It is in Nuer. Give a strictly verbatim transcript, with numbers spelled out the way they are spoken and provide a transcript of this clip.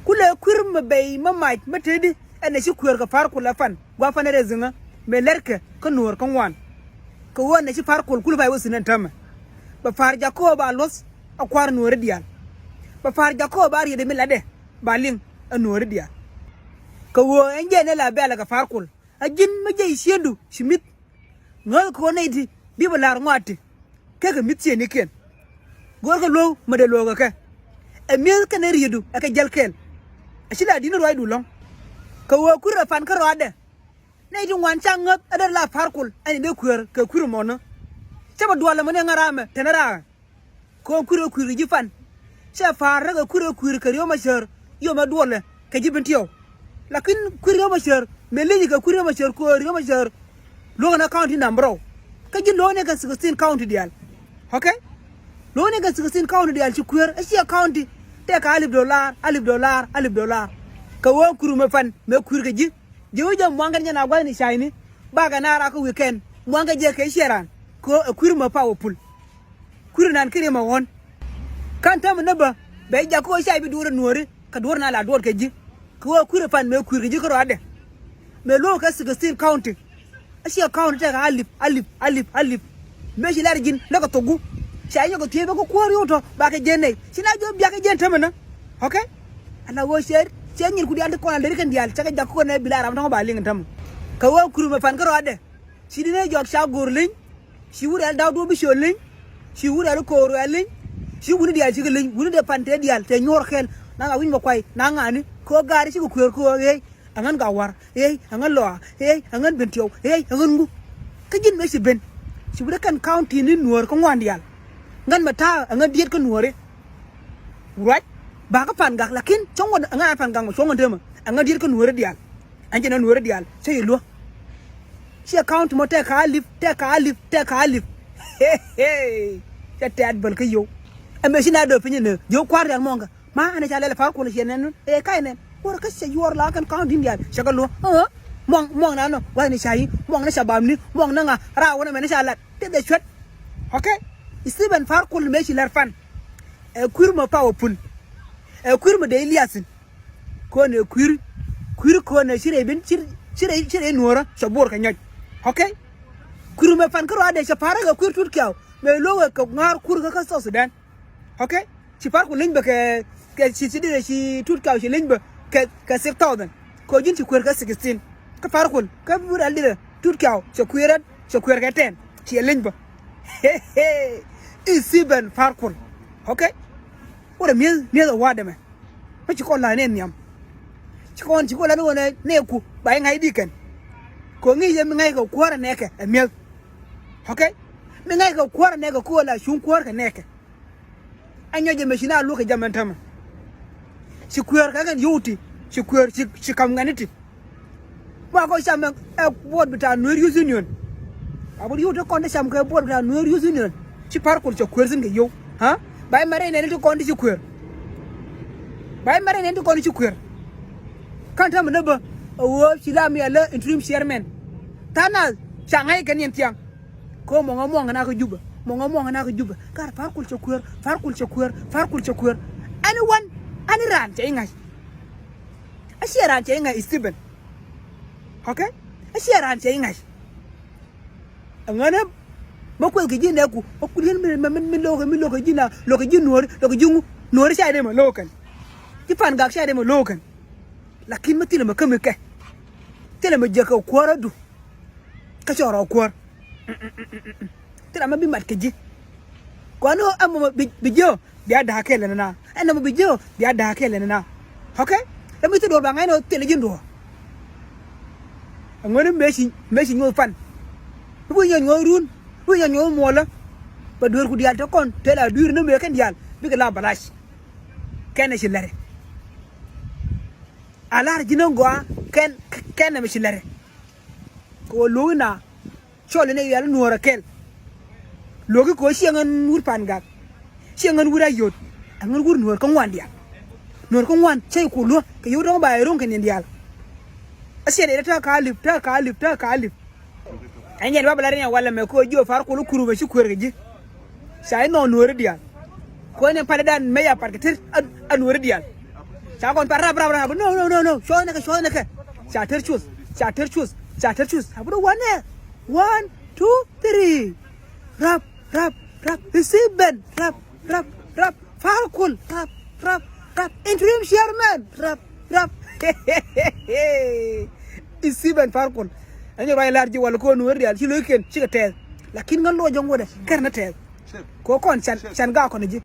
Kulɛ kuir mɛ bɛy mɛ mac mɛ tëëdi ɛn ɛ ci kueer kɛ Par Kul ɛ fan gua̱a̱ fan ɛ rɛ ziŋä mɛ lɛrkɛ kä nuɔɔr kä ŋuan. Kɛ ɣöö ɛn ɛ ci Par Kul kul pay wä thi̱n ɛn täämɛ. Bɛ Par Jakɔb a luɔth ɛ kua̱r nuɔɔri diaal. Bɛ Par Jakɔb a riet ɛ mi latdɛ ba liŋ ɛ nuɔɔri diaal. Kɛ ɣöö ɛn jɛn ɛ la bɛ̈ɛ̈lɛ kɛ Par Kul a ji̱n mi jiɛc ciëŋdu ci mi̱th. Ŋäth kɛ ɣöö nɛy ti bi bɛ la̱r ŋɔaati kekɛ mi̱th ciëŋnikiɛn. Go̱o̱rkɛ luɔ̱k mɛ dee luɔ̱ɔ̱kɛ kɛ ɛ mi̱eth kɛnɛ rietdu ɛ kɛ jäl kɛɛl. A ci la di̱t ni ruacdu lɔ̱ŋ. Kɛ ɣöö kui̱r ɛ pan kä rɔaadɛ. Nɛy ti ŋuan ca ŋäth ɛ dee la Par Kul ɛn dee kueer kɛ kui̱r ɛmɔnä. Cä bɛ duɔl ɛmɔ ni ŋa̱t raamɛ tɛn raakɛ. Kɛ ɣöö kui̱r ɛ kui̱r kɛ ji̱ pan. Cɛ Par rɛ kɛ kui̱r ɛ kui̱r kɛ Riek Machar yom ɛ duɔlɛ kɛ ji̱ Bentiu. Lakin kui̱r Riek Machar mëë li̱c kɛ kui̱r Riek Machar kɛ ɣöö Riek Machar luɔ̱k ɛn ɛ county number rɛw. Kä ji̱ luɔ̱k ni kɛ sixteen county diaal. Okay? Luɔ̱k ni kɛ sixteen county diaal ci kui̱r ɛ ciɛ county tɛkɛ alip dollar, alip dollar, alip dollar. Kɛ ɣöö kui̱r mɛ pan mëë kui̱r kɛ ji̱. Ji̱ wä jɛ muaŋ kɛn jɛ na gua̱thni cayni. Bakɛ na rak kä weekend muaŋ kɛ jɛ kɛ ciɛ raan. Kɛ ɣöö ɛ kui̱r mɛ powerful. Kui̱r nan kiri mɛ ɣɔ̱n. Ka̱n täämɛ ni bä bɛ jak kä ɣöö ca bi duɔ̱ɔ̱r ɛ nuɔ̱ɔ̱ri kɛ duɔ̱ɔ̱r nan la duɔ̱ɔ̱r kɛ ji̱. Kɛ ɣöö kui̱r ɛ pan mëë kui̱r kɛ ji̱ kä rɔaadɛ. Mëë luɔ̱k kɛ sixteen county. A ciɛ county tɛkɛ alip, alip, alip, alip. Mëë ci lar ji̱n lä kɛ thok gup. Ca nyɔk kɛ thiec bä kä kuäär yio̱w tɔ̱ ba kɛ jɛn nɛy ci na jiɔ biak kɛ jɛn täämɛ nä. Okay? Ala ɣöö cɛ cɛ nyirku diaal ti kɔn a lɛr kɛn diaal cɛ kɛ jak kä kɔn ɛ bi la ram tɔ̱ŋ ba liŋ täämɛ. Kɛ ɣöö kui̱r mɛ pan kä rɔaadɛ. Ci di nɛ jɔk ca go̱o̱r li̱ny. Ci wur ɛl da̱w duɔ̱ɔ̱p bi ciöl li̱ny. Ci wur ɛl ko̱o̱r ɛl li̱ny. Ci wuni diaal cikɛ li̱ny wuni dee pan tëë diaal tëë nyuɔ̱ɔ̱r kɛl. Na ŋa wi̱c mɛ kuay na ŋa̱ni kɛ ɣöö gaari cikɛ kuëër kɛ ɣöö ɣeey. Ɛŋän gak war ɣeey, ɛŋän lɔa ɣeey, ɛŋän Bentiu ɣeey, ɛŋän ŋu. Kä ji̱n mëë ci ben ci wut ɛ kɛn county ni nuɔ̱ɔ̱r kä ŋuan diaal. Ŋän mɛ ta̱a̱ ɛŋän diet kä nuɔ̱ɔ̱ri. Ruac bakä pan gak lakin cuɔ̱ŋ wä ɛŋän a pan gak mɛ cuɔ̱ŋ wä dee mɛ ɛŋän diet kä nuɔ̱ɔ̱ri diaal. Ɛn jɛn ɛ nuɔ̱ɔ̱ri diaal cä yi luäk. Ciɛ county mɔ tɛk ka alip, tɛk ka alip, tɛk ka alip. Cɛ tɛ̈t bäl kä yio̱w. Ɛmɛ ci na dööp piny ni yio̱w kua̱r diaal muɔ̱ŋkɛ. Ma ɛn ca lɛl Par Kul ciɛ nɛn ɛ kac nɛn kuɔr kä cɛ yuɔr la kɛn county diaal cɛ kɛ luäk. Muɔ̱ŋ muɔ̱ŋ na nɔ wa̱thni ca yi muɔ̱ŋ ni ca bapni muɔ̱ŋ ni ŋa raawä ni mɛn ni ca lat tëth ɛ cuɛt. Okay. Stephen Par Kul mëë ci lɛr pan. Ɛ kui̱r mɛ powerful. Ɛ kui̱r mɛ dee liathin. Kɔn ɛ kui̱r kui̱r kɔn ɛ ci rɛy ben ci rɛy ci rɛy nuɔ̱ɔ̱rä cɛ buɔr kɛ nyɔc. Okay. Kui̱r mɛ pan kä rɔaadɛ cɛ pa̱rä kɛ kui̱r Tut Kiaw mëë lo̱k ɛ kɛ ŋa̱a̱r kui̱r kä kä South Sudan. Okay. Ci Par Kul leny bä kɛ kɛ ci ci dee ci Tut Kiaw ci leny bä kɛ kɛ six thousand. Kɛ ji̱n ci kueer kɛ sixteen. Kä Par Kul kä wur al dee Tut Kiaw cɛ kueer ɛ cɛ kueer kɛ ten. Ci ɛ leny bä. Stephen Par Kul. Okay. Wurɛ mi̱eth mi̱eth ɛ wa̱a̱dɛ mɛ. Kä ci kɔn la̱a̱n ɛ nhiam. Ci kɔn ci kɔn la̱a̱n ɛ ɣöö nɛ nɛɛku ba i̱ ŋa̱c di kɛn. Kɛ ŋi̱i̱c ɛ mi ŋa̱ckɛ kuäärä nɛɛkɛ ɛ mi̱eth. Okay. Mi ŋa̱ckɛ kuäärä nɛɛkɛ kɛ ɣöö la cuŋ kuäärkɛ nɛɛkɛ. Ɛ nyɔc ɛmɛ ci na luɔ̱k kɛ jam ɛn täämɛ. Ci kueer kɛ kɛn yio̱w ti ci kueer ci ci ka̱m ŋɛn ti. Ba kɔ cam ɛ board bita Nuer Youth Union. A bot yio̱w ti kɔn ti cam kɛ board bita Nuer Youth Union. Ci Par Kul cɛ kueer thi̱n kɛ yio̱w. Ha? Ba imɛ rɛy nɛn ti kɔn ti ci kueer. Ba imɛ rɛy nɛn ti kɔn ti ci kueer. Ka̱n täämɛ ni bä a ɣöö ci la miɛl lä interim chairman. Tha̱a̱ŋ nath ca ŋa̱c kɛn yɛn thiaŋ. Kɛ ɣöö muɔ̱ŋ ɛ muɔ̱ŋ kɛ na kä Jubɛ muɔ̱ŋ ɛ muɔ̱ŋ kɛ na kä Jubɛ. Kar Par Kul cɛ kueer Par Kul cɛ kueer Par Kul cɛ kueer. Anyone, any raan cɛ i̱ ŋa̱c. A ciɛ raan cɛ i̱ ŋa̱c Stephen. Okay. A ciɛ raan cɛ i̱ ŋa̱c. Ɛŋänä mɛ kueth kɛ ji̱ nɛɛku mɛ kuli̱n mi mi mi lo̱kɛ mi lo̱kɛ ji̱ na lo̱kɛ ji̱ nuɔ̱ɔ̱ri lo̱kɛ ji̱ ŋu nuɔ̱ɔ̱ri ca dee mɛ lo̱kɛn. Ci Pangak ca dee mɛ lo̱kɛn. Lakin mi thilɛ mɛ kämi kɛ thilɛ mɛ jiäk kɛ kuäärä du. Kä cɔɔr ɔ kuäär. Thilɛ mɛ bi mat kɛ ji̱. Kɔn ɣöö ɛmɔ bi bi jiö bia da̱a̱ kɛɛl ɛn ɛna ɛn ɛmɔ bi jiö bia da̱a̱ kɛɛl ɛn ɛna. Okay. Ɛmi thil duɔ̱ɔ̱r ba ŋa̱cnɛ ɣöö thilɛ ji̱n duɔ̱ɔ̱r. Ɛŋuäni mëë ci mëë ci nyuɔ̱th pan. Bi nyuɔ̱th nyuɔ̱th run bi nyuɔ̱th nyuɔ̱th muɔlä. Bɛ dueerku diaal te kɔn te la dui̱r ni mëë kɛn diaal bikɛ la balac. Kɛn ɛ ci lɛri. A la̱r ji̱n ɛn gɔaa kɛn kɛn ɛmɛ ci lɛri. Kɛ ɣöö lo̱o̱k ina cɔl in ɛ yɛl nuɔ̱ɔ̱r ɛ kɛl. Lo̱o̱k i̱ kɛ ɣöö ciɛ ŋän wur Pangak. Ciɛ ŋän wur Ayot. Ɛ ŋän wur nuɔ̱ɔ̱r kä ŋuan diaal. Nuɔ̱ɔ̱r kä ŋuan cä i̱ ku luäk kɛ yio̱w tɔ̱ŋ ba ɛ ro̱ŋ kɛ niɛn diaal. A ciɛ dee tɔ̱ ka alip tɔ̱ ka alip tɔ̱ ka alip. Ɛn yɛn ba bɛ la rin ɛ walɛ mɛ kɛ ɣöö jiö Par Kul i̱ kur mɛ ci kueer kɛ ji̱. Ca i̱ nhɔk nuɔ̱ɔ̱ri diaal. Kɛ ɣöö ni palidan mëë ca pat kɛ tet a nuɔ̱ɔ̱ri diaal. Ca kɔn pɛr rap, rap, rap. No, no, no, no. Cuɔth ni kɛ, cuɔth ni kɛ. Ca ter cuth. Ca ter cuth. Ca ter cuth. Abut wanɛ. One, two, three. Rap, rap, rap. Isiben. Rap, rap, rap. Farkul. Rap, rap, rap. Interim chairman. Rap, rap. Isiben Farkul. Ɛn nyɛ ruac lar ji̱ wal kɔn wä rial ci lo̱ckiɛn cikɛ tɛth. Lakin ŋän luɔc jɔŋ wädɛ kɛr ni tɛth. Kɛ kɔn can, can gak kɔn ji̱.